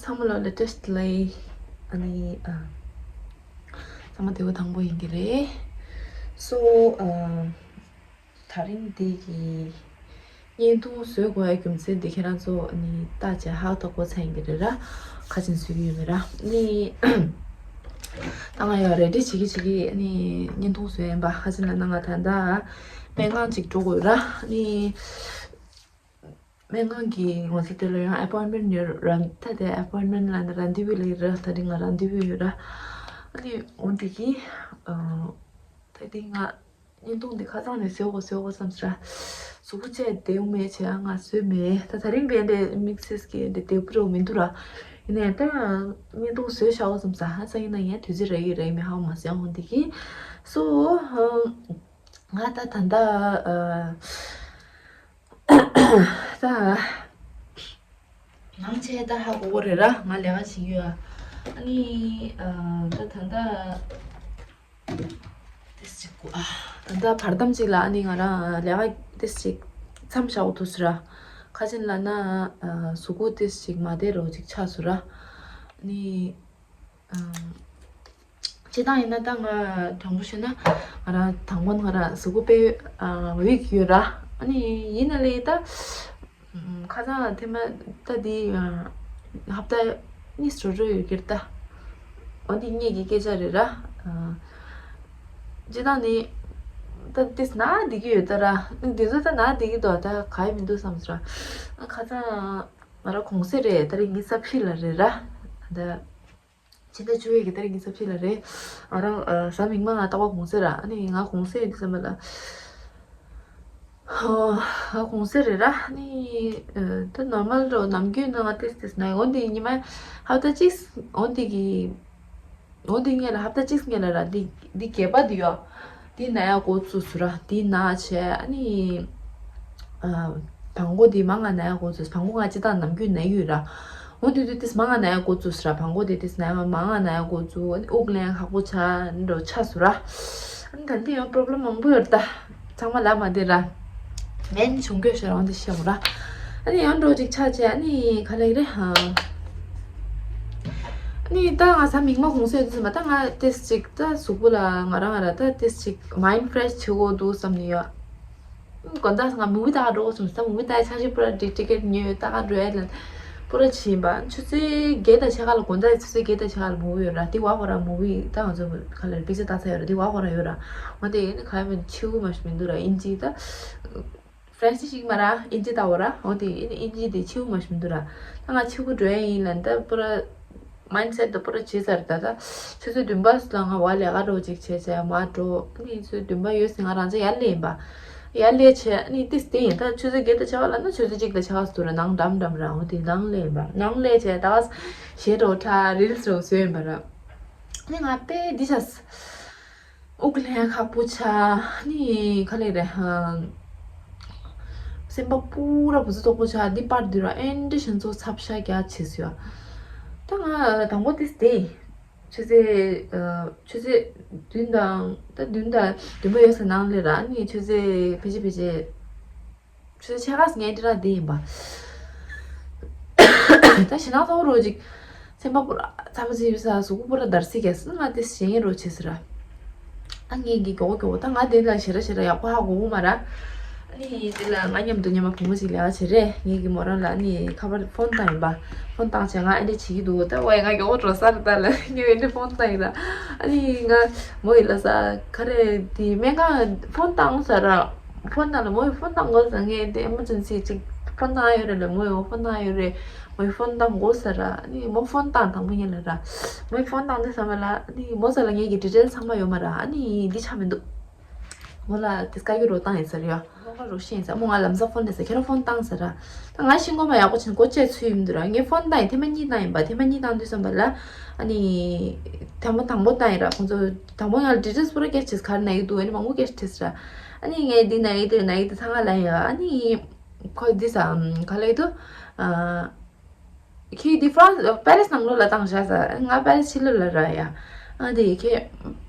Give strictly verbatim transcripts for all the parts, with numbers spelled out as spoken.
ཚང་མ་ལ་ལེ་ཊེསི་ལའིག་ཨ་ནི་ཨ། ཚང་མ་བདེ་པོ་དང་པོ་ཡིན་གྱི་རེད། སོ་ཨ། ད་རིང་འདི་གི་བརྙན་ཐུང་བཟོ་དགོས་ཡ་རྒྱུ་མཚན་འདི་ཁྱེད་རང་ཚོ་ཨ་ནི་བལྟས་བྱས་ཧ་གོ་ཚར་ཡིན་གྱི་རེད་ར། ག་ཅིག་བཟོ་གི་ཡོད་མེད་ར། ཨ་ནི་ད་ང་ཡ་རེ་ཌི་བྱེད་ཀྱི་བྱེད་ཀྱི་ཨ་ནི་བརྙན་ཐུང་བཟོ་ཡིན་པ། ག་ཅིག་ལབ་ན་ང་ད་ལྟ་སྨན་ཁང་ཅིག་འགྲོ་དགོས་ར། ཨ་ནི་སྨན་ཁང་གི་ངོ་ཚ་དེ་ལ་ཡང་ཨེ་པོའིན་མེན་ཊི་ཡོད་ར། ད་དེ་ཨེ་པོའིན་མེན་ཊི་ལབ་ན་རན་དི་བུ་ལབ་ཀྱི་ར། ད་རིང་ང་རན་དི་བུ་ཡོད་ར། ཨ་ནི་འོ་འདི་གི་ཨ། ད་དེ་ང་བརྙན་ཐུང་འདི་ཁ་སང་ནས་བཟོ་དགོས་བཟོ་དགོས་བསམ་སོང་ར། གཟུགས་པོ་བཅས་བདེ་པོ་མེད་བྱས་ང་བཟོས་མེད། ད་ད་རིང་བས་འདི་དམིགས་བསལ་གྱི་འདི་བདེ་པོ་རོ་མི་འདུག་ར། ཡིན་ནའི་ད་བརྙན་ཐུང་བཟོས་བཞག་དགོས་བསམ་སོང་། ཧ་ཅང་ཡིན་ན་ཡང་དུས་ཚོད་རག་གི་རེད་མི་ཧ་གོ་མ་སོང་། འོ་འདི་གི་སོ་ང་ད་ད་ད་ཨ། ད་ནང་ཆེ་ད་ཧ་གོ་གོ་རེད་ར། ང་ལས་ཀ་བྱེད་ཀྱི་ཡོད། ཨ་ནི་ཨ། ད་ད་ད་ཏེས་ཅིག་གོ་ཨ། ད་ད་བར་དམ་ཅིག་ལ་ཨ་ནི་ང་རང་ལས་ཀ་ཏེས་ཅིག་མཚམས་བཞག་དགོས་ཐུག་སོང་ར། ག་ཅིག་ལབ་ན་ཨ། གཟུགས་པོ་ཏེས་ཅིག་མ་བདེ་རོ་ཅིག་ཆགས་སོང་ར། ཨ་ནི་ཨ། སྤྱིར་བཏང་ཡིན་ན་ད་ང་དྲང་པོ་བཤད་ན་ང་རང་དང་པོ་ང་རང་གཟུགས་པོ་དཔེ་ཨ། ཝིག་ཡོད་ར། ཨ་ནི་ཡིན་ན་ལས་ད་ཁ་སང་ཐེངས་མ་ད་འདི་ཨ། ཧབ་ཏ་གཉིས་རོ་རོ་ཡོད་ཀྱི་རེད་ད། འོ་འདི་ངེད་ཀྱི་སྐད་ཆ་རེད་ར། ཨ། སྤྱིར་བཏང་ནི་ད་ཏེས་ན་བསྡད་ཀྱི་ཡོད་ད་ར། འདི་ཚོ་ད་ན་བསྡད་ཀྱི་འདུག་ད་ག་ཡི་མི་འདུག་བསམ་སོང་ར། ཁ་སང་ང་རང་གུང་སེང་རེད། ད་རེས་ཉི་ཤུ་རྩ་བཞི་ལ་རེད་ར། ད། ཕྱི་ཟླ་བཅུ་པའི་གི་ཏ་རིག་ཉི་ཤུ་རྩ་བཞི་ལ་རེད། ང་རང་ཨ། གཟའ་མིག་དམར་ང་རྟག་པར་གུང་སེང་ར། ཨ་ནི་ང་གུང་སེང་ཡིན་དུས་ཙམ་པ་ལ། ཧོ། ང་གུང་སེང་རེད་ར། ཨ་ནི་ཨ། ད་ནོར་མལ་རོ་ནམ་རྒྱུན་ནང་ང་ཏེས་ཏེས་ན་འོ་འདི་ཉི་མ་ཧབ་ཏ་གཅིག་འོ་འདི་གི་འོ་འདི་སྔོན་ལ་ཧབ་ཏ་གཅིག་སྔོན་ལ་ར། འདི་འདི་སྒལ་པ་འདི་ཡོད། འདི་ན་ཡ་འགོ་བཙུགས་སོང་ར། འདི་ན་བྱས་ཨ་ནི་ཨ། བྲང་ཁོག་འདི་མང་ང་ན་ཡ་འགོ་བཙུགས། བྲང་ཁོག་ང་སྤྱིར་བཏང་ནམ་རྒྱུན་ན་ཡོད་ར། འོ་དེ་དུས་ཏེས་མང་ང་ན་ཡ་འགོ་བཙུགས་སོང་ར། བྲང་ཁོག་དེ་ཏེས་ན་ཡ་མང་ང་ན་ཡ་འགོ་བཙུགས། ཨ་ནི་དབུགས་ལེན་ཁག་པོ་ཆགས་འགྲོ་ཆགས་སོང་ར། ཨ་ནི་ད་འདི་ཡང་པོ་རོབ་ལེམ་མང་པོ་ཡོད་རེད་ད། ཚང་མ་ལབ་མ་བདེ་ར། མེན་བྱུང་རྒྱུ་ཤར་འོང་དེ་ཤེས་ར། ཨ་ནི་ཡང་འགྲོ་ཅིག་ཆགས་བྱས་ཨ་ནི་ག་ལེ་རེད་ཧ། ཨ་ནི་ད་ང་གཟའ་མིག་དམར་གུང་སེང་ཡོད་དུས་ཙམ་པ་ད་ང་ཏེས་ཅིག་ད་གཟུགས་པོ་ལ་ང་རང་ང་ར་ད་ཏེས་ཅིག་མའིན་ཌི་ཕི་རེ་ཤི་བྱེད་དགོས་འདུག་བསམ་ནི་ཡོད། དགོང་དག་ང་མུ་བི་ལྟ་ག་འགྲོ་དགོས་བསམ་སོང་། མུ་བི་ལྟ་ཡ་ཆ་ཤས་པུ་ར་ཊི་ཀེ་ཊི་ཉོས་ལྟ་ག་འགྲོ་ཡ་ལ་པུ་ར་བྱིན་པ། ཆུ་ཚོད་བརྒྱད་དང་ཕྱེད་ཀ་ལ་དགོང་དག་ཆུ་ཚོད་བརྒྱད་དང་ཕྱེད་ཀ་ལ་མུ་བི་ཡོད་ར། དེ་བ་ཧོ་ར་མུ་བི་ད་ང་ཚོ་ག་ལ་པིག་ཅར་ལྟ་ས་ཡོད་ར། དེ་བ་ཧོ་ར་ཡོད་ར། འོ་དེ་ཡིན་ན་ག་ཡ་མིན་ཆེ་བོ་མ་ཞིག་མི་འདུག་ར། ཨིན་ཇི་ད་ཧྥ་རན་སི་ཞིག་མ་ར། ཨིན་ཇི་ལྟ་བོ་ར། འོ་དེ་ཡིན་ན་ཨིན་ཇི་དེ་ཆེ་བོ་མ་ཞིག་མི་འདུག་ར། ད་ང་ཆེ་བོ་འགྲོ་ཡ་ཡིན་ལ་ད་པུ་ར་མའིན་ཌི་སེ་ཊི་དང་པོ་ར་བྱས་ཚར། ད་ད་ཆུ་ཚོད་བདུན་པ་ལ་ང་བ་ལས་ཀ་འགྲོ་ཅིག་བྱས་བྱས་མ་འགྲོ། ཨ་ནི་ཆུ་ཚོད་བདུན་པ་ཡོལ་ཟིན་ང་རང་ཚོ་ཡར་སླེབས་ཡིན་པ། ཡར་སླེབས་བྱས་ཨ་ནི་ཏིས་དེ་ཡིན། ད་ཆུ་ཚོད་བརྒྱད་དང་ཕྱེད་ཀ་ལ་ན་ཆུ་ཚོད་གཅིག་དང་ཕྱེད་ཀ་ཙམ་འདུག་ར། ནང་འགྲམ་འགྲམ་ར། འོ་དེ་ནང་སླེབས་ཡིན་པ། ནང་སླེབས་བྱས་ད་ག་གཞས་འགྲོ་ཁྲ་རིལ་སི་འགྲོ་བཟོས་ཡིན་པ་ར། ཨ་ནི་ང་དཔེ་འདི་ཆགས། དབུགས་ལེན་ཁག་པོ་ཆགས། ཨ་ནི་ག་ལེ་རེད་ཧ། སེམས་པ་པུ་ར་བུ་ཚ་དོག་པོ་ཆགས། འདི་པར་འདི་ར་ཨེ་འདྲ་ཞིག་ཚོ་ཚབ་ཤ་རྒྱག་བྱས་སོང་ཡ། ད་ང་དང་པོ་ཏིས་དེ། ཆུ་ཚོད་ཨ། ཆུ་ཚོད་བདུན་དང་ད་བདུན་དང་བདུན་པ་ཡོལ་ས་ནང་སླེབས་ར། ཨ་ནི་ཆུ་ཚོད་ཕལ་ཆེར་ཕལ་ཆེར་ཆུ་ཚོད་ཕྱེད་ཀ་ངའི་འདི་ར་འདི་ཡིན་པ། ད་ཞེད་སྣང་ཚ་བོ་རོ་ཅིག་སེམས་པ་པུ་ར་ཚ་པོ་ཅིག་ཡོད་ས། གཟུགས་པོ་པུ་ར་འདར་སིག་གས་སི་ང་དེ་ཞེད་སྣང་རོ་བྱེད་སི་ར། ཨ་ངས་གི་མགྱོགས་མགྱོགས་ད་ང་དེ་ལ་ཞེ་ར་ཞེ་ར་ཡག་པོ་ཧ་གོ་གི་མ་ར། ཨ་ནི་དེ་ལ་ང་མཉམ་དུ་མཉམ་པ་བུ་མོ་ཅིག་ལས་ཀ་བྱེད་རེད། ངས་གི་མོ་རང་ལ་ཨ་ནི་ཁ་པར་ཕོན་བཏང་ཡིན་པ། ཕོན་བཏང་བྱས་ང་ཨེ་འདྲ་བྱེད་ཀྱི་འདུག་ད་ཝའི་ང་མགྱོགས་པོ་འགྲོ་ས་རེད་ད་ལ་ངས་ཨེ་འདྲ་ཕོན་བཏང་ཡིན་ར། ཨ་ནི་ང་མོ་ཡི་ལ་ས་ག་རེ་དེ་སྨན་ཁང་ཕོན་བཏང་ས་ར། ཕོན་བཏང་ལ་མོ་ཡི་ཕོན་བཏང་དགོས་ས། ངས་དེ་ཨེ་མར་ཇེན་སི་ཅིག་ཕོན་བཏང་ཡོད་རེད་ལ། མོ་ཡི་ཕོན་བཏང་ཡོད་རེད། མོ་ཡི་ཕོན་བཏང་དགོས་ས་ར། ཨ་ནི་མོ་ཕོན་བཏང་དང་པོ་ཉིད་ལ་ར། མོ་ཡི་ཕོན་བཏང་དུས་ཙམ་པ་ལ་ཨ་ནི་མོ་ས་ལ་ངས་ཀྱི་ཌི་ཊེལ་ཚང་མ་ཡོད་མ་ར། ཨ་ནི་འདི་ཆ་མི་འདུག་མོ་ལ་དེ་སྐར་གྱི་རོ་བཏང་ཡིན་ས་རེད་ཡ། མོ་ལ་རོ་ཤི་ཡིན་ས། མོ་ང་ལམ་སང་ཕོན་ནས་ས་ཁྱེད་རང་ཕོན་བཏང་ས་ར། ད་ང་ཤི་ངོ་མ་ཡག་པོ་ཆེན་གོ་ཅེས་ཚུལ་ཡིན་འདུག་ར། ངས་ཕོན་བཏང་ཡིན་ཐེངས་མ་གཉིས་བཏང་ཡིན་པ། ཐེངས་མ་གཉིས་བཏང་དུས་ཙམ་པ་ལ་ཨ་ནི་ཐེངས་མ་དང་པོ་བཏང་ཡིན་ར། ཁོང་ཚོ་དང་པོ་ང་ལ་ཌི་ཊེལ་སི་པུ་ར་སྐད་ཆ་ག་རེ་ན་ཡི་འདུག་ཨ་ནི་མང་པོ་སྐད་ཆ་དྲིས་ས་ར། ཨ་ནི་ངས་འདི་ན་ཡི་འདི་ན་ཡི་འདི་ཚང་མ་ལ་ཡིན་ར། ཨ་ནི་ཁོ་འདི་ས་ག་ལ་ཡི་འདུག་ཨ། ཁྱེད་འདི་ཧྥ་རན་སི་པེ་རི་སི་ནང་ལོགས་ལ་བཏང་བཞག་ས། ང་པེ་རི་སི་ཕྱི་ལོགས་ལ་ར་ཡ། ཨ་འདི་ཁྱེད་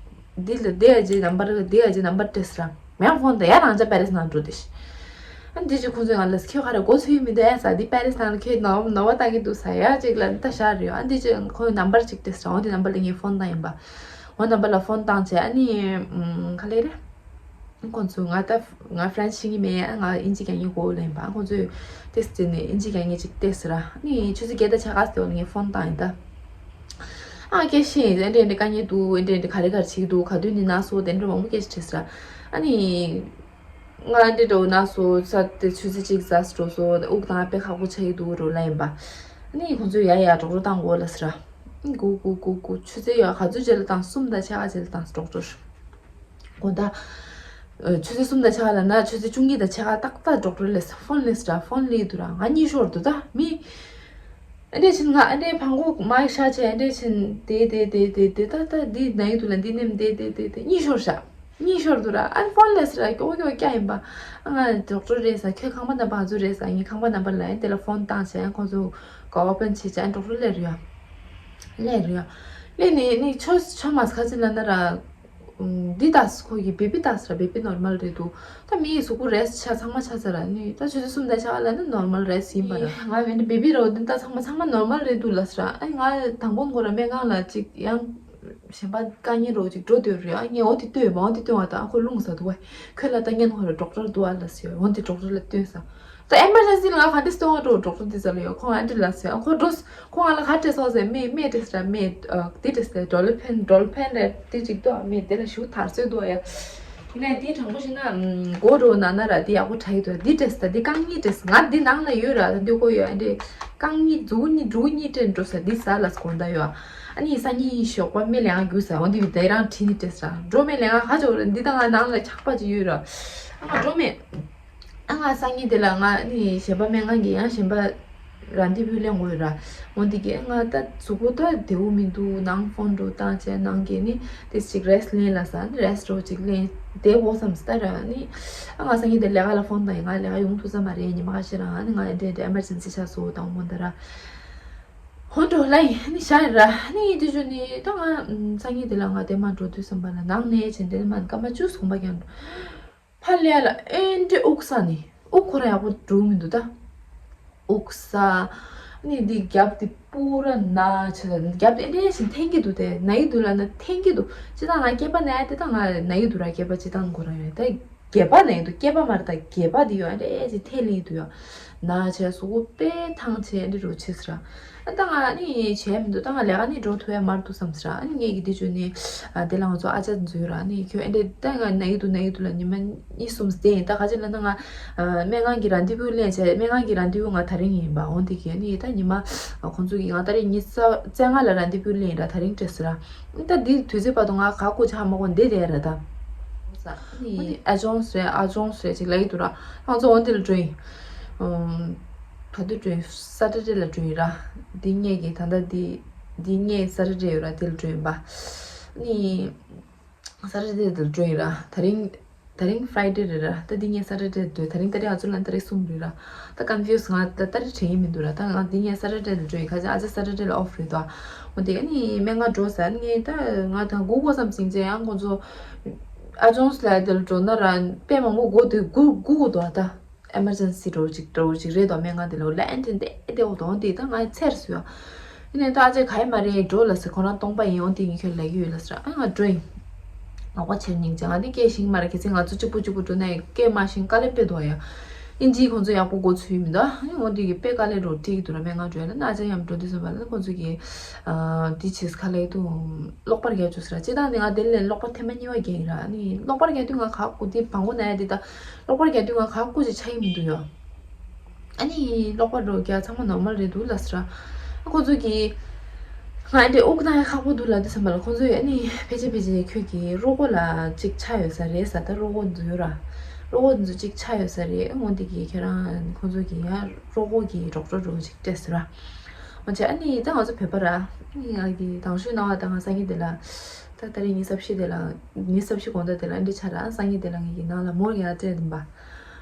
འདི་ལ་འདི་ཨ་ཅེ་ནམ་བར་འདི་ཨ་ཅེ་ནམ་བར་སྤྲད་ས་ར། མེད་ཕོན་དེ་ཡ་རང་ཅག་པེ་རི་སི་ནང་འགྲོ་དེ་ཤི། ཨ་འདི་ཅིག་ཁོང་ཚོས་ང་ལ་ཁྱོད་ག་རེ་མགོ་ཚོས་མི་འདུག་ཨེ་ཟེར། འདི་པེ་རི་སི་ནང་ལ་ཁྱོད་ནོར་ནོར་བ་བཏང་གི་འདུག་ཟེར་ཡ་ཅིག་ལ་ད་ཤར་རེད། ཨ་འདི་ཅིག་ཁོའི་ནམ་བར་ཅིག་སྤྲད་ཟེར། འོ་འདི་ནམ་བར་ལ་ངས་ཕོན་བཏང་ཡིན་པ། འོ་ནམ་བར་ལ་ཕོན་བཏང་བྱས་ཨ་ནི་ཨམ་ག་ལེ་རེད། ཁོང་ཚོས་ང་ད་ང་ཧྥ་རན་སི་ཤེས་ཀྱི་མེད། ང་དབྱིན་ཇི་རྒྱག་མཁན་དགོས་ལབ་ཡིན་པ། ཁོང་ཚོས་ཏེ་སི་ནས་དབྱིན་ཇི་རྒྱག་མཁན་ཅིག་སྤྲད་ཟེར། ཨ་ནི་ཆུ་ཚོད་བརྒྱད་དང་ཕྱེད་ཀ་ཙམ་ལ་ངས་ཕོན་བཏང་ཡིན་ད། ཨ་སྐད་ཤེས་ཨེ་འདྲ་ཨེ་འདྲ་དཀའ་ངལ་འདུག་ཨེ་འདྲ་ཨེ་འདྲ་ག་རེ་ག་རེ་བྱེད་ཀྱི་འདུག་ག་དུས་ནས་ན་སོ་དེ་འདྲ་མང་པོ་སྐད་ཆ་དྲིས་ཟེར། ཨ་ནི། ང་འདི་འགྲོ་ན་སོ་ས་དེ་ཆུ་ཚོད་གཅིག་ཟ་འགྲོ་སོ་དབུགས་དང་དཔེ་ཁག་པོ་ཆགས་ཀྱི་འདུག་རོ་ལ་ཡིན་པ། ནི་ཁོང་ཚོས་ཡ་ཡ་ཌོག་ཊར་བཏང་དགོས་ལ་ཟེར། གུ་གུ་གུ་གུ་ཆུ་ཚོད་ཡ་ག་ཚོད་རྗེས་ལ་བཏང་གསུམ་དང་ཕྱེད་ཀ་རྗེས་ལ་བཏང་ཌོག་ཊར། དགོང་དག་ཆུ་ཚོད་གསུམ་དང་ཕྱེད་ཀ་ལ་ན་ཆུ་ཚོད་བཅུ་གཉིས་དང་ཕྱེད་ཀ་ཏག་ཏག་ཌོག་ཊར་སླེབས་ཕོན་སླེབས་ཟེར། ཕོན་སླེབས་འདུག་ར་ང་གཉིད་ཤོར་འདུག་ད་མི། ཨ་འདྲས་ཕྱིན་ང་ཨ་འདྲས་བང་གོ་མ་ཤ་ཆེ་ཨ་འདྲས་ཕྱིན་དེ་དེ་དེ་དེ་དེ་ད་ད་འདི་ན་ཡི་དུ་ལ་འདི་ནེམ་དེ་དེ་དེ་དེ་གཉིད་ཤོར་ཤག་གཉིད་ཤོར་འདུག་ར། ཨ་ཕོན་ལས་ར་ཀྱོག་ཀྱོག་སྐྱ་ཡིན་པ། ཨ་ང་ཌོག་ཊར་རེད་ས་ཁྱོད་ཁང་པ་ནམ་བར་ང་ཚོ་རེད་ས་ངའི་ཁང་པ་ནམ་བར་ལ་ཨ་དེ་ལ་ཕོན་བཏང་བྱས་ཨ་ཁོང་ཚོ་ག་ཨོ་པན་བྱེད་བྱས་ཨ་ཌོག་ཊར་སླེབས་རེད་ཡ། སླེབས་རེད་ཡ། སླེབས་ནས་ནི་ཆོ་ཆོ་མ་ཁ་ཅིག་ལ་ན་ར། འདི་ལྟ་ཁོ་གི་བེ་བི་ལྟ་ས་བེ་བི་ནོར་མལ་རེད་འདུག་ད་མི་ཡི་གཟུགས་པོ་རེས་ཆ་ཚང་མ་ཆ་ཚ་ར་ནི་ད་ཆུ་ཚོད་གསུམ་དང་ཕྱེད་ཀ་ལ་ནི་ནོར་མལ་རེས་ཡིན་པ་ར། ང་བེ་བེ་བི་རོ་འདི་ལྟ་ཚང་མ་ཚང་མ་ནོར་མལ་རེད་འདུག་ལ་ས་ར། ཨ་ང་དང་པོ་ཁོ་ར་སྨན་ཁང་ལ་ཅིག་ཡང་གཞན་པ་དཀའ་ངལ་རོ་ཅིག་འགྲོ་འདོད་རེད། ཨ་ངས་འོ་དེ་ལྟོས་མ་འོ་དེ་ལྟོས་བ་དང་ཁོ་རླུང་ཟ་འདུག་བ། ཁོས་ལ་ལྟ་ཉན་ཁོ་ར་ཌོག་ཊར་འདུག་ཨ་ལ་ཟེར་འོ་དེ་ཌོག་ཊར་ལ་ལྟོས་ས། ད་ཨེ་མར་ཇེན་སི་ལ་ང་ག་འདྲ་སྟོན་བ་འགྲོ་ཌོག་ཊར་འདི་ཟ་ལ་ཡོད་ཁོང་ཨ་འདྲ་ལ་ཟེར་ཨ་ཁོ་འགྲོ། ཁོ་ང་ལ་ག་སྤྲད་སོང་ཟེར་མེད་མེད་སྤྲད་ཟེར་མེད། དེ་སྤྲད་ཟེར་ཌོ་ལོ་ཕན་ཌོ་ལོ་ཕན་རེད་དེ་ཅིག་ཏོ་མེད་དེ་ལ་ཞུ་དར་སོད་དོ་ཡ། ཡིན་ན་དེ་དྲང་པོ་ཞིག་ན་མགོ་རོ་ན་ན་ར་དེ་ཡག་པོ་དྲག་ཡི་དོ་དེ་སྤྲད་ཟེར་དེ་རྐང་གཉིས་སྤྲད་ཟེར་ང་དེ་ནང་ལ་ཡོད་ར་ད་འདི་ཁོ་ཡོད་ཨ་འདྲེ་རྐང་གཉིས་མཛུ་གུ་གཉིས་འབྲུ་གཉིས་སྤྲད་འགྲོ་ཟེར་དེ་ཟ་ལ་སྐོར་ད་ཡོད་ཨ་ནི་སང་ཉིན་ཞོགས་པ་མེ་ལས་ང་རྒྱུ་ཟེར་འོ་འདི་ཡོད་དེ་རང་ཁྲིད་ནི་སྤྲད་ཟེར་འགྲོ་མེ་ལས་ང་ཧ་ཅོག་ར་འདི་ད་ང་ནང་ལ་ཆག་པ་ཅིག་ཡོད་ར་ཨ་ང་འགྲོ་མེད། ཨ་ང་སང་ཉིན་དེ་ལ་ང་ནི་གཞན་པ་སྨན་ཁང་གི་ཡང་གཞན་པ་རན་དི་བུ་ལེན་དགོས་ར། འོ་འདི་གས་ང་ད་གཟུགས་པོ་ད་བདེ་བོ་མི་འདུག་ནང་ཕོན་འགྲོ་བཏང་བྱས་ནང་གས་ནི་དེ་ཅིག་རེས་ལེན་ལ་ས་ནི་རེས་རོ་ཅིག་ལེན་བསྡད་འོ་བསམ་སྟ་ར་ནི། ཨ་ང་སང་ཉིན་དེ་ལས་ཀ་ལ་ཕོན་བཏང་ཡིན་ང་ལས་ཀ་ཡོང་ཐུབ་ས་མ་རེད་ཉི་མ་ཁ་ཤས་རང་ཨ་ནི་ང་འདྲེ་འདྲེ་ཨེ་མར་ཇེན་སི་ཆགས་སོ་དང་མོ་འདི་ར། ཧོན་འགྲོ་ལ་ཡིན་ནི་ཤ་ར་ནི་དེ་ཅུ་ནི་ད་ང་སང་ཉིན་དེ་ལ་ང་དེ་མ་འགྲོ་དུས་བསམ་པ་ལ་ནང་ནས་བྱས་འདི་ནི་མ་སྐར་མ་བཅུ་སོང་པ་ཀྱང་འགྲོ། ཕར་ལས་ལ་ཨེ་འདྲེ་དབུགས་ས་ནི་དབུགས་ཁོ་ར་ཡག་པོ་འགྲོ་མི་འདུག་ད། དབུགས་ས། ནི་འདི་རྒྱབ་དེ་པུ་ར་ན་ཆེ་ད་རྒྱབ་དེ་ཨེ་འདྲེ་བཞིན་འཐེན་གི་འདུག་དེ་ན་ཡི་འདུག་ལ་ན་འཐེན་གི་འདུག་ཅི་ད་ང་སྐེད་པ་ན་ཡ་དེ་ད་ང་ན་ཡི་འདུག་ར་སྐེད་པ་ཅི་ད་ཁོ་ར་ཡོད་དེ་སྐེད་པ་ན་ཡི་འདུག་སྐེད་པ་མ་རེད་ད་སྐེད་པ་དེ་ཡོད་ཨེ་འདྲེ་ཅི་འཐེན་ལི་འདུག་ཡོད་ན་ཆེ་གཟུགས་པོ་དཔེ་ཐང་ཆེ་ཨེ་འདྲེ་རུ་ཆེ་ས་ར། ཨ་ད་ང་ནི་བྱས་མི་འདུག་ད་ང་ལས་ཀ་ནི་འགྲོ་ཐུབ་ཡ་མར་འདུག་བསམ་ཟེར་ཨ་ནི་ངས་ཀྱི་འདི་བརྗོད་ནི་ཨ་དེ་ལ་ང་ཚོ་ཨ་ཅག་འཛུལ་ར་ཨ་ནི་ཁྱོད་ཨེ་འདྲེ་ད་ང་ན་ཡི་འདུག་ན་ཡི་འདུག་ལ་ཉི་མ་གཉིས་གསུམ་བསྡད་ཡིན་ད་ག་ཅི་ལ་ན་ང་སྨན་ཁང་གི་རན་དི་བུ་ལེན་བྱས་སྨན་ཁང་གི་རན་དི་བུ་ང་ད་རིང་ཡིན་པ་འོང་དེ་གི་ཨ་ནི་ད་ཉི་མ་ཁོང་ཚོ་གི་ང་ད་རིང་ཉི་ཤུ་རྩ་ལྔ་ལ་རན་དི་བུ་ལེན་ར་ད་རིང་སྤྲད་ཟེར་ར་ཨ་ད་འདི་དུས་ཚོད་བར་དུ་ང་ག་སྐུ་ཆ་མ་གོ་འདི་རེད་ར་ད་ཨ་ནི་ཨ་ཅོང་སོས་ཨ་ཅོང་སོས་ཅིག་ལ་ཡི་འདུག་ར་ང་ཚོ་འོང་དེ་ལ་འགྲོ་ཡིན། ག་དུས་འགྲོ་ཡིན། ས་ཏ་ཌེ་ལ་འགྲོ་ཡིན་ར། འདི་ངེད་ཀྱི་ད་ལྟ་འདི་འདི་ངེད་ས་ཏ་ཌེ་ཡོད་ར་དེ་ལ་འགྲོ་ཡིན་པ། ནི། ས་ཏ་ཌེ་དེ་ལ་འགྲོ་ཡིན་ར། ད་རིང་ད་རིང་ཕ་རའི་ཌེ་རེད་ར། ད་འདི་ངེད་ས་ཏ་ཌེ་འདོད་ད་རིང་ད་རིང་ཨ་ཚོ་ལ་ད་རིང་གསུམ་རེད་ར། ད་ཀོན་ཕིའུ་སི་ང་ད་ད་རིང་དྲན་གྱི་མི་འདུག་ར། ད་ང་འདི་ངེད་ས་ཏ་ཌེ་ལ་འགྲོ་ཡིན་ཁ་ཅིག་ཨ་ཅག་ས་ཏ་ཌེ་ལ་ཨོཕ་རེད་དོ། འོ་དེ་ནི་སྨན་ཁང་འགྲོ་ཟེར་ངེད་ད་ང་ད་སྒུག་དགོས་བསམ་ཟིན་ཅེ་ཡང་ཁོང་ཚོ་ཨ་ཅོང་སི་ལ་དེ་ལ་འགྲོ་ན་ར་དཔེ་མང་པོ་སྒུག་དེ་སྒུག་སྒུག་དགོས་དོ་ད། ཨེ་མར་ཇེན་སི་འདྲ་བོ་ཅིག་འདྲ་བོ་ཅིག་རེད་དོ། སྨན་ཁང་དེ་ལ་ལན་དེ་འདས་བསྡད་འོ་དོ་འདི་ད་ང་ཚེར་སོ་ཡ། ཡིན་ནའི་ད་ཨ་ཅེ་ག་ཡི་མ་རེད་འགྲོ་ལ་ཟེར། ཁོ་རང་སྟོང་པ་ཡིན་འོ་འདི་ངས་ཁྱོད་ལ་ཡོད་ལ་ཟེར། ཨ་ང་འགྲོ་ཡིན། ལོག་པ་ཆེར་སྙིང་རྗེ། ང་འདི་སྐད་ཤིང་མ་རེད། གལ་སྲིད་ང་ཚོ་གཅིག་པུ་གཅིག་པུ་འགྲོ་ན་ཡང་སྐད་མ་ཤིང་དཀའ་ལས་དཔེ་འདུག་ཡ། ཨིན་ཇིའི་ཁོང་ཚོ་ཡག་པོ་མགོ་ཚོས་མི་འདུག་ཨ་འོ་འདི་གི་དཔེ་དཀའ་ལས་འགྲོ་ཁྲིད་ཀྱི་འདུག་ར། སྨན་ཁང་འགྲོ་ཡ་ལ་ན་ཨ་ཅེ་ཡང་འགྲོ་དུས་ཙམ་པ་ལ་ཁོང་ཚོ་གི་འདི་བྱེད་ཁ་ལས་འདུག་ལོག་པར་རྒྱག་བཅུག་ཟེར། སྤྱིར་བཏང་ནི་ང་དེ་ལས་ལོག་པར་ཐེངས་མ་གཉིས་པ་རྒྱག་ཡིན་ར། ཨ་ནི་ལོག་པར་རྒྱག་དུས་ང་ག་གུ་དེ་བང་གོ་ན་ཡ་དེ་ད་ལོག་པར་རྒྱག་དུས་ང་ག་གུ་ཅིག་ཆགས་ཀྱི་མི་འདུག་ཡ། ཨ་ནི་ལོག་པར་འགྲོ་རྒྱག་ཚང་མ་ནོར་མལ་རེད་འདུག་ལ་ཟེར། ཨ་ཁོ་ཚོ་གིས་ང་འདྲེ་དབུགས་གཏོང་ཡ་ཁག་པོ་འདུག་ལ་དེ་བསམ་པ་ལ་ཁོ་ཚོས་ཨ་ནི་ཕལ་ཆེར་ཕལ་ཆེར་ཁྱོད་ཀྱི་རོ་ཁོག་ལ་ཅིག་ཆགས་ཡོད་ས་རེད་ཟེར། ད་རོ་ཁོག་འཛུལ་ར། རོ་ཁོག་འཛུལ་ཅིག་ཆགས་ཡོད་ས་རེད། འོ་འདི་གིས་ཁྱེད་རང་ཁོ་ཚོ་གིས་ཡ་རོ་ཁོག་གི་ཌོག་ཊར་འདྲ་བོ་ཅིག་སྤྲད་ཟེར་ར། འོ་བྱས་ཨ་ནི་ད་ང་ཚོ་བོད་པ་ར། ཨ་ནི་ང་གི་དང་ཤོས་ནང་ལ་ད་ང་སང་ཉིན་དེ་ལ། ད་ད་རེས་ཉི་ཤུ་རྩ་བཞི་དེ་ལ་ཉི་ཤུ་རྩ་བཞི་དགོང་དག་དེ་ལ་འདི་ཆ་ར་སང་ཉིན་དེ་ལ་ངེད་ཀྱི་ནང་ལ་མོ་རྒྱག་སྤྲད་འདུག་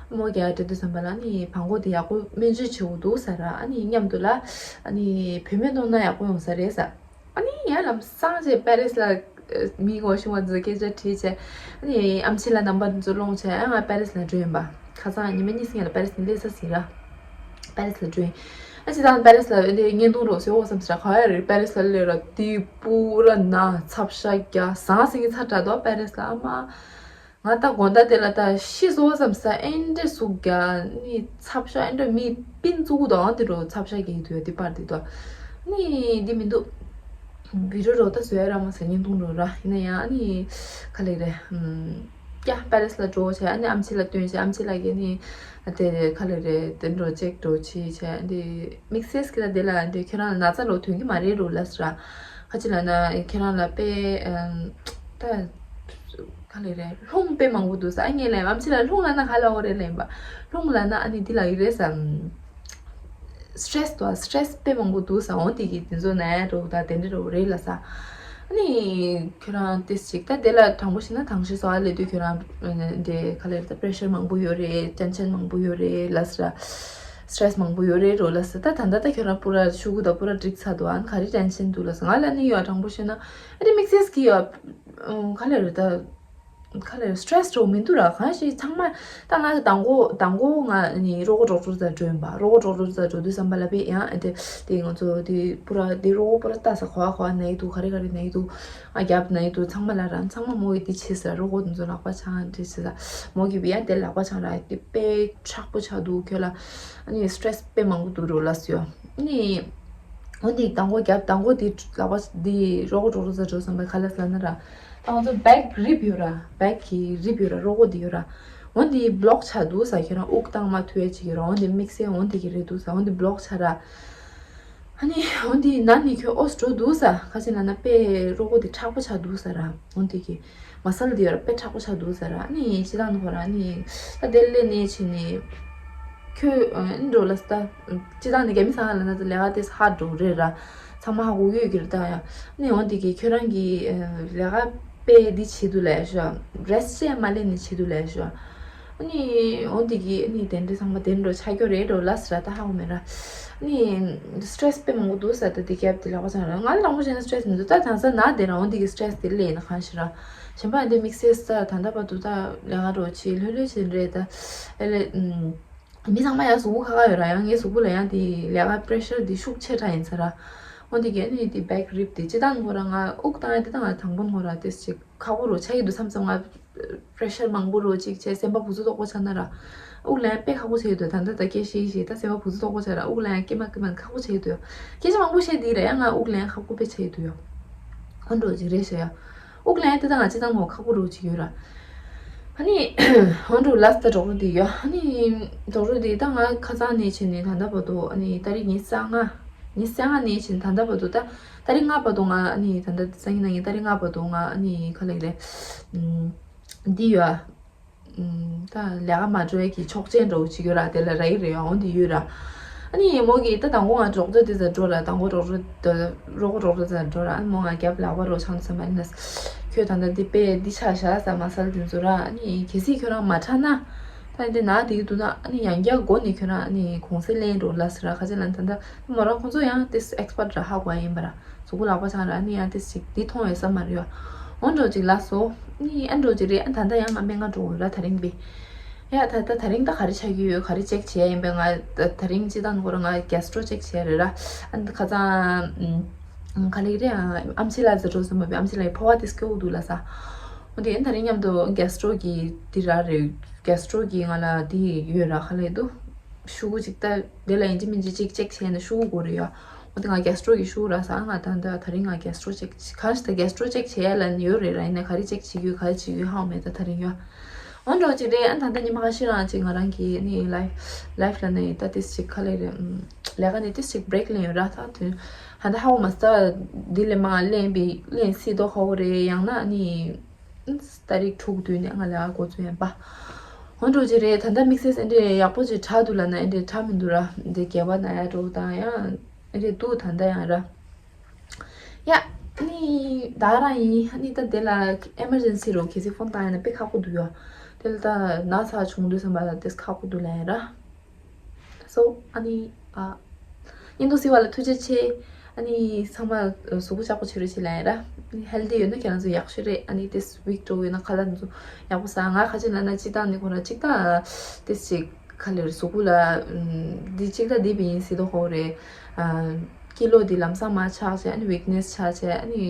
པ། མོ་རྒྱག་སྤྲད་དུས་ཙམ་པ་ལ་ནི་བང་གོ་དེ་ཡག་པོ་སྨན་བཅོས་བྱེད་དགོས་འདུག་ཟེར་ར། ཨ་ནི་མཉམ་དུ་ལ་ཨ་ནི་བུད་མེད་གཏོང་ན་ཡག་པོ་ཡོང་ས་རེད་ཟེར། ཨ་ནི་ཡར་ལམ་སང་རྗེས་པེ་རིས་ལ་མི་ངོ་ཤེས་པ་ཚོ་སྐད་ཆ་དྲིས་བྱས། ཨ་ནི་ཨེམ་ཆི་ལ་ནམ་བར་ཚོ་སློང་བྱས་ཨ་ང་པེ་རིས་ལ་འགྲོ་ཡིན་པ། ཁ་སང་ཉི་མ་གཉིས་ཙམ་ལ་པེ་རི་སི་ནས་སླེབས་ཚར་ཟིན་ར། པེ་རི་སི་ལ་འགྲོ་ཡིན། ཨ་ཅེ་ད་པེ་རི་སི་ལ་འདི་བརྙན་ཐུང་རོགས་བཟོས་འོ་བསམ་ཟེར་ར། ག་ཡ་རེད། པེ་རི་སི་ལ་སླེབས་ར། དེ་པུ་ར་ན་ཚབ་ཤ་རྒྱ་ཟང་ཟིང་གི་ཚ་དྲག་འདུག་པེ་རི་སི་ལ། ཨ་མ། ང་ད་དགོང་དག་དེ་ལ་ད་ཤི་སོང་བསམ་ས། ཨེ་འདྲ་ཟུག་རྒྱ་ནི་ཚབ་ཤ་ཨེ་འདྲ་མི་པིན་བཙུགས་དང་དེ་འགྲོ་ཚབ་ཤ་རྒྱག་གི་འདུག་ཡ། དེ་པར་དེ་དོ་ནི་འདི་མི་འདུག་བི་ཌིའོ་རོ་ད་བཟོ་ཡ་ར་མ་ཟེར། བརྙན་ཐུང་རོ་ར་ཡིན་ན་ཡང་ནི་ག་ལེ་རེད། ཀྱ་པེ་རི་སི་ལ་འགྲོ་བྱས། ཨ་ནི་ཨམ་ཆི་ལ་སྟོན་བྱས། ཨམ་ཆི་ལ་གི་ནི་དེ་ག་ལེ་རེད། དེ་འགྲོ་ཅེག་འགྲོ་བྱས་བྱས། ཨ་འདི་དམིགས་བསལ་གི་ལ་དེ་ལ་འདི་ཁྱོད་རང་ལ་ན་ཚ་ལོ་ཐོན་གི་མ་རེད་རོ་ལ་ཟེར་ར། ཁ་ཅིག་ལ་ན་ཁྱེད་རང་ལ་དཔེ་ཨམ། ད་ག་ལེ་རེད། རླུང་དཔེ་མང་པོ་འདུག་ས། ཨ་ངས་ལན་ཨམ་ཆི་ལ་རླུང་ལ་ན་ག་ལ་འོ་རེད་ལན་པ། རླུང་ལ་ན་ཨ་ནི་འདི་ལ་ཡི་རེད་ས། སི་ཊེ་རེ་སི་དོ། སི་ཊེ་རེ་སི་དཔེ་མང་པོ་འདུག་ས། འོ་དེ་གི་དེ་ཚོ་ན་ཡ་འགྲོ་ད་དེ་འདྲ་འགྲོ་རེད་ལ་ས། ཨ་ནི་ཁྱོད་རང་ཏིས་ཅིག་ད་དེ་ལ་དྲང་པོ་ཞིག་ན་དང་ཤི་སོ་ཨ་ལེ་དུས་ཁྱོད་རང་དེ་ག་ལེ་རེད། ད་པེ་རེ་ཤར་མང་པོ་ཡོད་རེད། ཊེན་ཤན་མང་པོ་ཡོད་རེད་ལ་ས། སི་ཊེ་རེ་སི་མང་པོ་ཡོད་རེད་རོ་ལ་ས། ད་ད་ད་ད་ཁྱོད་རང་པུ་ར་ཤུ་གུ་ད་པུ་ར་འགྲིག་ཚར་འདུག་ཨ་ནི་ག་རེ་ཊེན་ཤན་འདུག་ལ་ས། ང་ལ་ནི་ཡོད་དྲང་པོ་ཤོད་ན་ཨ་ནི་དམིགས་བསལ་གྱི་ཡོད། ག་ལེ་རེད་ད། ག་ལེ་རེད། སི་ཊེ་རེ་སི་འགྲོ་མི་འདུག་ར། གང་ཞིག་ཚང་མ་ད་ང་དང་གོ་དང་གོ་ང་ནི་རོགས་རོགས་རོགས་ཙ་འགྲོ་ཡིན་པ། རོགས་རོགས་རོགས་ཙ་འགྲོ་དུས་བསམ་པ་ལ་པེ་ཡང་ཨ་དེ་དེ་ང་ཚོ་དེ་པུ་ར་དེ་རོགས་པུ་ར་ལྟ་ས་གོ་བ་གོ་བ་ན་ཡི་འདུག་ག་རེ་ག་རེ་ན་ཡི་འདུག་ཨ་རྒྱབ་ན་ཡི་འདུག་ཚང་མ་ལ་ར་ཚང་མ་མོ་ཡི་དེ་བྱེད་ས་རོགས་དེ་ཚོ་ལག་པ་འཆང་དེ་བྱེད་ས་མོ་གི་བི་ཡ་དེ་ལག་པ་འཆང་ར་དེ་དཔེ་མཁྲེགས་པོ་ཆགས་འདུག་ཁྱོད་ལ་ཨ་ནི་སི་ཊེ་རེ་སི་དཔེ་མང་པོ་འདུག་རོ་ལ་སུ་ཡོ་ཨ་ནི། འོ་འདི་དང་པོ་རྒྱབ་དང་པོ་འདི་ལག་པ་འདི་རོགས་རོགས་ཙ་འགྲོ་བསམ་པའི་ཁ་ལག་ལ་ན་ར། ད་ང་ཚོ་བེག་རིབ་ཡོད་ར། བེག་གི་རིབ་ཡོད་ར། རོགས་འདི་ཡོད་ར། འོ་འདི་བི་ལོག་ཆགས་འདུག་ས། ཁྱེད་རང་དབུགས་བཏང་མ་ཐུབ་ཡ་ཅིག་ཡོད་ར། འོ་འདི་དམིགས་བསལ་འོ་འདི་གི་རེད་འདུག་ས། འོ་འདི་བི་ལོག་ཆགས་ར། ཨ་ནི་འོ་འདི་ན་ནི་ཁྱོད་ཨོ་སི་འགྲོ་འདུག་ས། ཁ་ཆེ་ན་ན་དཔེ་རོགས་འདི་མཁྲེགས་པོ་ཆགས་འདུག་ས་ར། འོ་འདི་གི་མ་སལ་འདི་ཡོད་ར་དཔེ་མཁྲེགས་པོ་ཆགས་འདུག་ཟེར་ར། ཨ་ནི་སྤྱི་བཏང་ནི་ཁོ་ར་ཨ་ནི་ད་དེ་ལས་ནས་བྱས་ནས་ཁྱོད་ཨ་ནི་འགྲོ་ལ་ད་སྤྱི་བཏང་ནི་རྒྱ་མི་ཚང་ལ་ན་ད་ལས་ཀ་དེ་ཧ་འགྲོ་རེད་ར། ཚང་མ་ཧ་གོ་ཡོད་ཀྱི་རེད་ད་ཡ། ཨ་ནི་འོ་འདི་གི་ཁྱོད་རང་གི་ཨ་ལས་ཀ་དཔེ་འདི་བྱེད་དུས་ལས་ཤོག་རེ་སི་ཊི་ཅིག་མ་ལེན་ནས་བྱེད་དུས་ལས་ཤོག་ཨ་ནི་འོ་འདི་གི་ཨ་ནི་དེ་འདྲ་ཚང་མ་དེ་འགྲོ་ཆ་རྒྱུ་རེད་འགྲོ་ལ་ཟེར་ར་ད་ཧ་གོ་མེད་ར། ཨ་ནི་སི་ཊེ་རེ་སི་དཔེ་མང་པོ་འདུག་ཟེར་ད་འདི་རྒྱབ་དེ་ལག་པ་ཚང་ར་ང་ལ་རང་པོ་བྱས་ན་སི་ཊེ་རེ་སི་མི་འདུག་ད་དང་ས་ན་དེ་ར་འོ་འདི་གི་སི་ཊེ་རེ་སི་དེ་ལས་ན་གང་ཞིག་ར། གཞན་པ་འདི་དམིགས་བསལ་ས་ད་ལྟ་བར་དུ་ད་ལས་ཀ་འགྲོ་ཆེ་ལྷོད་ལྷོད་བྱེད་རེད་ད། ཨེ་ལེ་ཨུམ། མི་ཚང་མ་ཡང་གཟུགས་པོ་ཁ་ཁ་ཡོད་ར། ཡང་ངའི་གཟུགས་པོ་ལ་ཡང་དེ་ལས་ཀ་པི་རེ་ཤར་དེ་ཤུགས་ཆེ་དྲགས་ཡིན་ས་ར། འོ་འདི་གས་ནི་དེ་བེག་རིབ་དེ་སྤྱི་བཏང་ཁོ་ར་ང་དབུགས་བཏང་ཡ་དེ་ད་ང་དང་པོ་ཁོ་ར་དེ་ཅིག་ཁག་པོ་རུ་ཆགས་ཀྱི་འདུག་བསམ་བསམ་ང་པི་རེ་ཤར་མང་པོ་རུ་ཅིག་བྱས་སེམས་པ་ཕུ་ཚུགས་དོག་པོ་ཆགས་ན་ར། དབུགས་ལེན་དཔེ་ཁག་པོ་བྱས་ཡོད་དོ། ད་ལྟ་ད་སྐད་ཤེས་ཤེས་ད་སེམས་པ་ཕུ་ཚུགས་དོག་པོ་ཆགས་ར། དབུགས་ལེན་སྐྱེ་མ་སྐྱེ་མ་ཁག་པོ་བྱས་ཡོད་དོ། སྐད་ཆ་མང་པོ་བཤད་དེ་ར་ཡང་ང་དབུགས་ལེན་ཁག་པོ་དཔེ་བྱས་ཡོད་དོ་ཡོ། ཁོ་འགྲོ་ཅིག་རེད་ཤག་ཡ། དབུགས་ལེན་དེ་དང་ང་ཅི་དང་ངོ་ཁག་པོ་རུ་ཅིག་ཡོད་ར། ཨ་ནི་ཧོན་རུ་ལ་སྟ་གྲོགས་རུ་དེ་ཡོད། ཨ་ནི་གྲོགས་རུ་དེ་ད་ང་ཁ་སང་ནས་བྱས་ནས་ད་ལྟ་བར་དུ་ཨ་ནི་ཏ་རིག་ཉི་ཤུ་རྩ་ལྔ། ཉི་ཤུ་རྩ་ལྔ་ནས་བྱས་ནས་ད་ལྟ་བར་དུ་ད་ཏ་རིག་ལྔ་བར་དུ་ང་ཨ་ནི་ད་ལྟ་སང་ཉིན་གནངས་ཉིན་ཏ་རིག་ལྔ་བར་དུ་ང་ཨ་ནི་ག་ལེགས་རེད། ཨམ། འདི་ཡོད་ཨ། ད་ལས་ཀ་མ་འགྲོ་ཡས་ཀྱི་ཆོག་མཆན་འདྲ་བོ་ཅིག་ཡོད་ར། དེ་ལ་རག་གི་རེད་ཡ། འོ་འདི་ཡོད་ར། ཨ་ནི་མོ་གིས་ད་དང་པོ་ང་གྲོགས་པོ་དེ་ཚོ་འགྲོ་ར། དང་པོ་གྲོགས་པོ་དེ་རོགས་པ་གྲོགས་པོ་ཚོ་འགྲོ་ར། ཨ་ནི་མོ་ང་རྒྱབ་ལག་པ་རོགས་ཆང་ཚ་མ་ཡིན་ན། ཁྱོད་ད་ལྟ་འདི་དཔེ་འདི་ཆགས་བཞག་ས་མ་སལ་དེ་ཚོ་ར། ཨ་ནི་གལ་སྲིད་ཁྱོད་རང་མ་དྲག་ན། ད་འདི་ན་དེ་གི་འདུག་ན་ཨ་ནི་ཡང་བསྐྱར་སྒོ་ནས་ཁྱོད་རང་ཨ་ནི་གུང་སེང་ལེན་རོགས་ལ་ཟེར་ར། ཁ་ཆེ་ལ་ད་ལྟ་མོ་རང་ཁོང་ཚོ་ཡང་དེ་ཨེག་སི་པར་ཊི་ར་ཧ་གོ་ཡ་ཡིན་པ་ར། གཟུགས་པོ་ལག་པ་འཆང་ར་ཨ་ནི་ཡང་དེ་ཞིག་འདི་མཐོང་ཡོད་ས་མ་རེད་བ། འོ་འགྲོ་ཅིག་ལ་སོ། ནི་ཨ་འགྲོ་ཅིག་རེད། ཨ་ད་ལྟ་ཡང་ང་སྨན་ཁང་འགྲོ་དགོས་ར་ད་རིང་པས། ཡ་ད་ལྟ་ད་རིང་ད་ག་རེ་ཆགས་ཀྱི་ཡོད་ག་རེ་ཅེག་བྱས་ཡིན་པས། ང་ད་ད་རིང་སྤྱི་བཏང་ཁོ་རང་ང་གེ་སི་ཊྲོ་ཅེག་བྱས་རེད་ར། ཨ་ཁ་སང་ག་ལེགས་རེད། ཨམ་ཆི་ལ་ཟེར་འགྲོ་སོང་མ་པས། ཨམ་ཆི་ལ་ཡི་ཕོ་བ་དེ་སྐྱོ་བོ་འདུག་ལ་ས། འོ་དེ་ཨ་ད་རིང་མཉམ་དུ་གེ་སི་ཊྲོ་གི་དེ་ར་རེད། གེ་སི་ཊྲོ་གི་ང་ལ་དེ་ཡོད་ར་ག་ལེགས་འདུག་ཤུ་གུ་ཅིག་ད་དེ་ལ་ཡིན་གཅིག་མིན་གཅིག་ཅིག་ཅེག་བྱས་ན་ཤུ་གུ་དགོས་རེད་ཡ། འོ་དེ་ང་གེ་སི་ཊྲོ་གི་ཤུ་གུ་རག་ས། ང་ད་ད་ད་རིང་ང་གེ་སི་ཊྲོ་ཅེག་གང་ཞིག་ད་གེ་སི་ཊྲོ་ཅེག་བྱེད་ཡ་ལ་ཡོད་རེད་ར། ཡིན་ན་ག་རེ་ཅེག་བྱེད་ཀྱི་ཡོད་ག་རེ་བྱེད་ཀྱི་ཡོད་ཧ་གོ་མེད་ད་ད་རིང་ཡ། འོ་འགྲོ་ཅིག་རེད། ཨ་ད་ད་ཉི་མ་ཁ་ཤས་རང་ཅིག་ང་རང་གི་ནི་ལའིཕ་ལའིཕ་ལ་ནི་ད་ཏིས་ཅིག་ག་ལེ་རེད། ལས་ཀ་ནི་ཏིས་ཅིག་བྷི་རེག་ལེན་ཡོད་ར། ད་དེ་ད་ད་ཧ་གོ་མ་སོང་། ད་འདི་ལས་མང་ལེན་པའི་ལེན་སྲིད་དོ་ཧ་གོ་རེད། ཡང་ན་ནི་ཏ་རིག་དྲུག་དུས་ནས་ང་ལས་ཀ་འགོ་ཚུགས་ཡིན་པ། འོ་འགྲོ་ཅིག་རེད། ད་ད་དམིགས་བསལ་སེ་འདྲེ་ཡག་པོ་ཅིག་དྲག་འདུག་ལ་ན་ཨེ་འདྲེ་དྲག་མི་འདུག་ར། འདི་རྒྱལ་བ་ན་ཡ་འགྲོ་དང་ཡང་ཨེ་འདྲེ་འདུག་ད་ད་ཡང་ར། ཡ། ནི་ད་རང་ཡིན། ནི་ད་དེ་ལ་ཨེ་མར་ཇེན་སི་རོ་གལ་སྲིད་ཕོན་བཏང་ཡ་ན་དཔེ་ཁག་པོ་འདུག་ཡ། དེ་ལ་ད་ན་ཚ་བྱུང་དུས་ཙམ་པ་ལ་དེ་ཁག་པོ་འདུག་ལ་ཡ་ར། སོ་ཨ་ནི་ཨ། བརྙན་ཐུང་གཟིགས་པ་ལ་ཐུགས་རྗེ་ཆེ། ཨ་ནི་ཚང་མ་གཟུགས་པོ་ལྕགས་པོ་བྱེད་རོགས་བྱེད་ལབ་ཡིན་ར། ཧེལ་དི་ཡོད་ན་ཁྱེད་རང་ཚོ་ཡག་ཤོས་རེད། ཨ་ནི་ཏིས་ཝིག་འགྲོ་ཡོད་ན་ཁ་ལག་འདི་ཚོ་ཡག་པོ་ཟ། ང་ཁ་ཅིག་ན་ན་སྤྱིར་བཏང་ནི་ཁོ་ར་གཅིག་ད་ཏིས་ཅིག་ག་ལེར་གཟུགས་པོ་ལ་འདི་གཅིག་ད་འདི་བི་ཡིན་སྲིད་དོ་ཧོ་རེད། ཀི་ལོ་འདི་ལམ་སང་མ་ཆག་བྱས། ཨ་ནི་ཝིག་ནེས་ཆག་བྱས། ཨ་ནི་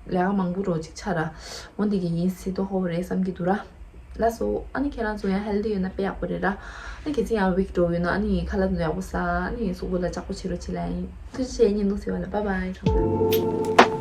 ལས་ཀ་མང་པོ་རོ་གཅིག་ཆག་ར། འོ་འདི་གི་ཡིན་སྲིད་དོ་ཧོ་རེད་བསམ་གྱི་འདུག་ར། ལགས་སོ། ཨ་ནི་ཁྱེད་རང་ཚོ་ཡང་ཧེལ་དི་ཡོད་ན་དཔེ་ཡག་པོ་རེད་ར། ཨ་ནི་གལ་སྲིད་ཡང་ཝིག་འགྲོ་ཡོད་ན་ཨ་ནི་ཁ་ལག་འདི་ཚོ་ཡག་པོ་ཟ། ཨ་ནི་གཟུགས་པོ་ལ་ལྕགས་པོ་བྱེད་རོགས་བྱེད་ལབ་ཡིན། ཐུགས་རྗེ་ཆེ། བརྙན་ཐུང་གཟིགས་པ་ལ་བྷའི་བྷའི།